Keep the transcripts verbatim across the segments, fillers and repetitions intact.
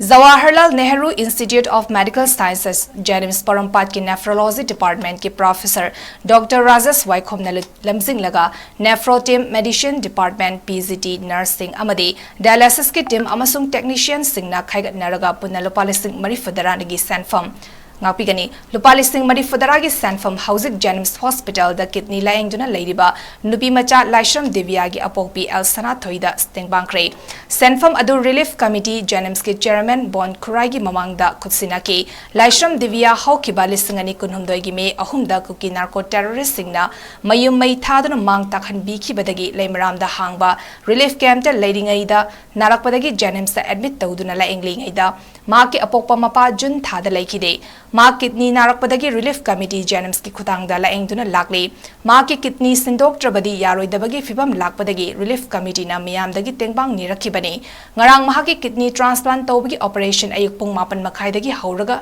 Jawaharlal Nehru Institute of Medical Sciences, JNIMS ꯄꯣꯔꯣꯝꯄꯥꯠꯀꯤ Nephrology Department ꯀꯤ Professor Doctor Rajesh ꯋꯥꯏꯈꯣꯝꯅ ꯂꯨ-, ꯂꯝꯖꯤꯡꯂꯒ Nephro Team, Medicine Department, P G T, Nurse ꯁꯤꯡ ꯑꯃꯗꯤ Dialysis ꯀꯤ team ꯑꯃꯁꯨꯡ technician ꯁꯤꯡꯅ ꯈꯥꯏꯒꯠꯅꯔꯒ ꯄꯨꯟꯅ ꯂꯨꯄꯥ ꯂꯤꯁꯤꯡ ꯃꯔꯤꯐꯨ ꯇꯔꯥꯒꯤ ꯁꯦꯟꯐꯝ ꯉꯥꯛꯄꯤꯒꯅꯤ꯫ ꯂꯨꯄꯥ ꯂꯤꯁꯤꯡ ꯃꯔꯤꯐꯨ ꯇꯔꯥꯒꯤ ꯁꯦꯟꯐꯝ ꯍꯧꯖꯤꯛ JNIMS Hospital ꯗ kidney ꯂꯥꯌꯦꯡꯗꯨꯅ ꯂꯩꯔꯤꯕ ꯅꯨꯄꯤ ꯃꯆꯥ ꯂꯥꯏꯁ꯭ꯔꯝ ꯗꯤꯕꯤꯌꯥꯒꯤ ꯑꯄꯣꯛꯄꯤ ꯑꯦꯜ ꯁꯅꯥꯊꯣꯏꯗ ꯇꯦꯡꯕꯥꯡꯈ꯭ꯔꯦ꯫ ꯁꯦꯟꯐꯝ ꯑꯗꯨ Relief Committee, JNIMS ꯀꯤ Chairman ꯕꯣꯟ ꯈꯨꯔꯥꯏꯒꯤ ꯃꯃꯥꯡꯗ ꯈꯨꯠꯁꯤꯟꯅꯈꯤ꯫ ꯂꯥꯏꯁ꯭ꯔꯝ ꯗꯤꯕꯤꯌꯥ ꯍꯧꯈꯤꯕ ꯂꯤꯁꯤꯡ ꯑꯅꯤ ꯀꯨꯟꯍꯨꯝꯗꯣꯏꯒꯤ ꯃꯦ ꯑꯍꯨꯝꯗ ꯀꯨꯀꯤ narco terrorist ꯁꯤꯡꯅ ꯃꯌꯨꯝ ꯃꯩ ꯊꯥꯗꯨꯅ ꯃꯥꯡ ꯇꯥꯛꯍꯟꯕꯤꯈꯤꯕꯗꯒꯤ ꯂꯩꯃꯔꯥꯝꯗ ꯍꯥꯡꯕ relief camp ꯇ ꯂꯩꯔꯤꯉꯩꯗ ꯅꯥꯔꯛꯄꯗꯒꯤ JNIMS ꯇ admit ꯇꯧꯗꯨꯅ ꯂꯥꯌꯦꯡꯂꯤꯉꯩꯗ ꯃꯍꯥꯛꯀꯤ ꯑꯄꯣꯛꯄ ꯃꯄꯥ ꯖꯨꯟ ꯊꯥꯗ ꯂꯩꯈꯤꯗꯦ꯫ ꯃꯍꯥꯛ kidney ꯅꯥꯔꯛꯄꯗꯒꯤ Relief Committee, JNIMS ꯀꯤ ꯈꯨꯠꯊꯥꯡꯗ ꯂꯥꯌꯦꯡꯗꯨꯅ ꯂꯥꯛꯂꯤ꯫ ꯃꯍꯥꯛꯀꯤ kidney ꯁꯤꯟꯗꯣꯛꯇ꯭ꯔꯕꯗꯤ ꯌꯥꯔꯣꯏꯗꯕꯒꯤ ꯐꯤꯚꯝ ꯂꯥꯛꯄꯗꯒꯤ Relief Committee ꯅ ꯃꯤꯌꯥꯝꯗꯒꯤ ꯇꯦꯡꯕꯥꯡ ꯅꯤꯔꯛꯈꯤꯕꯅꯤ꯫ ꯉꯔꯥꯡ ꯃꯍꯥꯛꯀꯤ kidney transplant ꯇꯧꯕꯒꯤ operation ꯑꯌꯨꯛ ꯄꯨꯡ ꯃꯥꯄꯟ ꯃꯈꯥꯏꯗꯒꯤ ꯍꯧꯔꯒ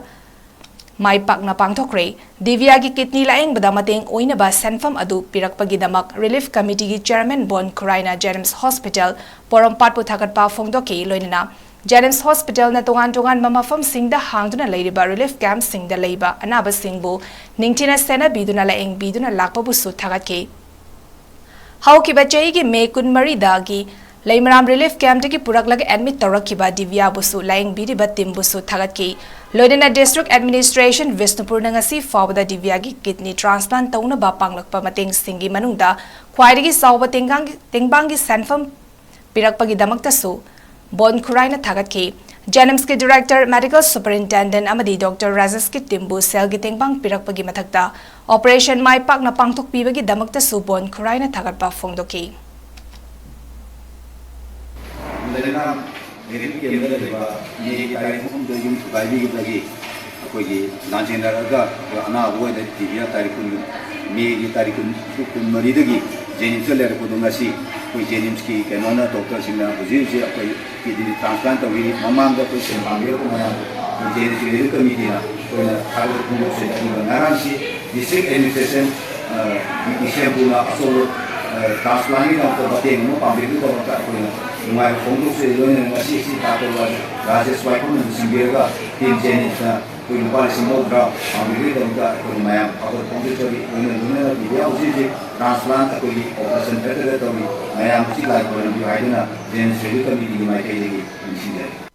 ꯃꯥꯏ ꯄꯥꯛꯅ ꯄꯥꯡꯊꯣꯛꯈ꯭ꯔꯦ꯫ ꯗꯤꯕꯤꯌꯥꯒꯤ kidney ꯂꯥꯌꯦꯡꯕꯗ ꯃꯇꯦꯡ ꯑꯣꯏꯅꯕ ꯁꯦꯟꯐꯝ ꯑꯗꯨ ꯄꯤꯔꯛꯄꯒꯤꯗꯃꯛ Relief Committee ꯒꯤ Chairman ꯕꯣꯟ ꯈꯨꯔꯥꯏꯅ JNIMS Hospital ꯄꯣꯔꯣꯝꯄꯥꯠꯄꯨ ꯊꯥꯒꯠꯄ ꯐꯣꯡꯗꯣꯛꯈꯤ꯫ ꯂꯣꯏꯅꯅ JNIMS Hospital ꯅ ꯇꯣꯉꯥꯟ ꯇꯣꯉꯥꯟꯕ ꯃꯐꯝꯁꯤꯡꯗ ꯍꯥꯡꯗꯨꯅ ꯂꯩꯔꯤꯕ relief camp ꯁꯤꯡꯗ ꯂꯩꯕ ꯑꯅꯥꯕꯁꯤꯡꯕꯨ ꯅꯤꯡꯊꯤꯅ ꯁꯦꯟꯅꯕꯤꯗꯨꯅ ꯂꯥꯌꯦꯡꯕꯤꯗꯨꯅ ꯂꯥꯛꯄꯕꯨꯁꯨ ꯊꯥꯒꯠꯈꯤ꯫ ꯍꯧꯈꯤꯕ ꯆꯍꯤꯒꯤ ꯃꯦ ꯀꯨꯟꯃꯔꯤꯗꯒꯤ ꯂꯩꯃꯔꯥꯝ relief camp ꯇꯒꯤ ꯄꯨꯔꯛꯂꯒ admit ꯇꯧꯔꯛꯈꯤꯕ ꯗꯤꯕꯤꯌꯥꯕꯨꯁꯨ ꯂꯥꯌꯦꯡꯕꯤꯔꯤꯕ team ꯕꯨꯁꯨ ꯊꯥꯒꯠꯈꯤ꯫ ꯂꯣꯏꯅꯅ District Administration ꯕꯤꯁꯅꯨꯄꯨꯔꯅ ꯉꯁꯤ ꯐꯥꯎꯕꯗ ꯗꯤꯕꯤꯌꯥꯒꯤ kidney transplant ꯇꯧꯅꯕ ꯄꯥꯡꯂꯛꯄ ꯃꯇꯦꯡꯁꯤꯡꯒꯤ ꯃꯅꯨꯡꯗ ꯈ꯭ꯋꯥꯏꯗꯒꯤ ꯆꯥꯎꯕ ꯇꯦꯡꯒꯥꯡꯒꯤ-, ꯇꯦꯡꯕꯥꯡꯒꯤ ꯁꯦꯟꯐꯝ ꯄꯤꯔꯛꯄꯒꯤꯗꯃꯛꯇꯁꯨ ꯕꯣꯟ ꯈꯨꯔꯥꯏꯅ ꯊꯥꯒꯠꯈꯤ꯫ JNIMS ꯀꯤ Director, Medical Superintendent ꯑꯃꯗꯤ Doctor ꯔꯥꯖꯦꯁꯀꯤ team ꯕꯨ ꯁꯦꯜꯒꯤ ꯇꯦꯡꯕꯥꯡ ꯄꯤꯔꯛꯄꯒꯤ ꯃꯊꯛꯇ operation ꯃꯥꯏ ꯄꯥꯛꯅ ꯄꯥꯡꯊꯣꯛꯄꯤꯕꯒꯤꯗꯃꯛꯇꯁꯨ ꯕꯣꯟ ꯈꯨꯔꯥꯏꯅ ꯊꯥꯒꯠꯄ ꯐꯣꯡꯗꯣꯛꯈꯤ꯫ ꯂꯩꯃꯔꯥꯝ relief camp ꯇ ꯂꯩꯕ ꯃꯦꯒꯤ ꯇꯥꯔꯤꯛ ꯑꯍꯨꯝꯗ ꯌꯨꯝ ꯊꯨꯒꯥꯏꯕꯤꯈꯤꯕꯗꯒꯤ ꯑꯩꯈꯣꯏꯒꯤ ꯂꯥꯟꯖꯦꯟꯅꯔꯒ ꯑꯩꯈꯣꯏ ꯑꯅꯥꯕ ꯑꯣꯏꯅ ꯗꯤꯕꯤꯌꯥ ꯇꯥꯔꯤꯛ ꯀꯨꯟ, ꯃꯦꯒꯤ ꯇꯥꯔꯤꯛ ꯀꯨꯟ, ꯀꯨꯟꯃꯔꯤꯗꯒꯤ JNIMS ꯇ ꯂꯩꯔꯛꯄꯗꯣ ꯉꯁꯤ ꯑꯩꯈꯣꯏ JNIMS ꯀꯤ ꯀꯩꯅꯣꯅ doctor ꯁꯤꯡꯅ ꯍꯧꯖꯤꯛ ꯍꯧꯖꯤꯛ ꯑꯩꯈꯣꯏ kidney transplant ꯇꯧꯕꯤꯔꯤ꯫ ꯃꯃꯥꯡꯗ ꯑꯩꯈꯣꯏ ꯁꯦꯟ ꯄꯥꯡꯕꯤꯔꯛꯄ ꯃꯌꯥꯝꯗꯣ ꯑꯩꯈꯣꯏ JNIMS Relief Committee ꯅ ꯑꯩꯈꯣꯏꯅ ꯊꯥꯒꯠꯄ ꯐꯣꯡꯗꯣꯛꯆꯔꯤ꯫ ꯑꯗꯨꯒ ꯉꯔꯥꯡꯁꯤ District Administration, ꯑ, ꯕꯤꯁꯦꯝꯄꯨꯔꯅ ꯑꯆꯧꯕ ꯇ꯭ꯔꯥꯟꯁꯄ꯭ꯂꯥꯟꯒꯤꯗꯃꯛꯇ ꯃꯇꯦꯡ ꯑꯃ ꯄꯥꯡꯕꯤꯕꯒꯤꯗꯃꯛꯇ ꯑꯩꯈꯣꯏꯅ ꯅꯨꯡꯉꯥꯏꯕ ꯐꯣꯡꯗꯣꯛꯆꯔꯤ꯫ ꯂꯣꯏꯅꯅ ꯉꯁꯤ ꯑꯁꯤ ꯗꯥꯛꯇꯔ ꯔꯥꯖꯦꯁ ꯋꯥꯏꯈꯣꯝꯅ ꯂꯨꯆꯤꯡꯕꯤꯔꯒ ꯇꯤꯝ ꯆꯦꯟꯅꯤꯡꯁꯤꯅ ꯑꯩꯈꯣꯏ ꯂꯨꯄꯥ ꯂꯤꯁꯤꯡ ꯃꯧꯗ꯭ꯔꯥ ꯄꯥꯡꯕꯤꯕꯒꯤꯗꯃꯛꯇ ꯑꯩꯈꯣꯏ ꯃꯌꯥꯝ ꯊꯥꯒꯠ ꯐꯣꯡꯗꯣꯛꯆꯔꯤ꯫ ꯂꯣꯏꯅ ꯂꯣꯏꯅꯅ ꯃꯤꯗꯤꯌꯥ ꯍꯧꯖꯤꯛ ꯍꯧꯖꯤꯛ ꯇ꯭ꯔꯥꯟꯁꯄ꯭ꯂꯥꯟ ꯑꯩꯈꯣꯏꯒꯤ ꯑꯣꯄꯔꯦꯁꯟ ꯊꯦꯇꯔꯗ ꯇꯧꯔꯤ꯫ ꯃꯌꯥꯝ ꯑꯁꯤ ꯂꯥꯏ ꯈꯣꯏꯔꯝꯕꯤꯌꯨ ꯍꯥꯏꯗꯨꯅ ꯖꯦꯟꯁ ꯔꯦꯂꯤꯐ ꯀꯃꯤꯇꯤꯒꯤ ꯃꯥꯏꯀꯩꯗꯒꯤ ꯅꯤꯡꯁꯤꯡꯖꯔꯤ꯫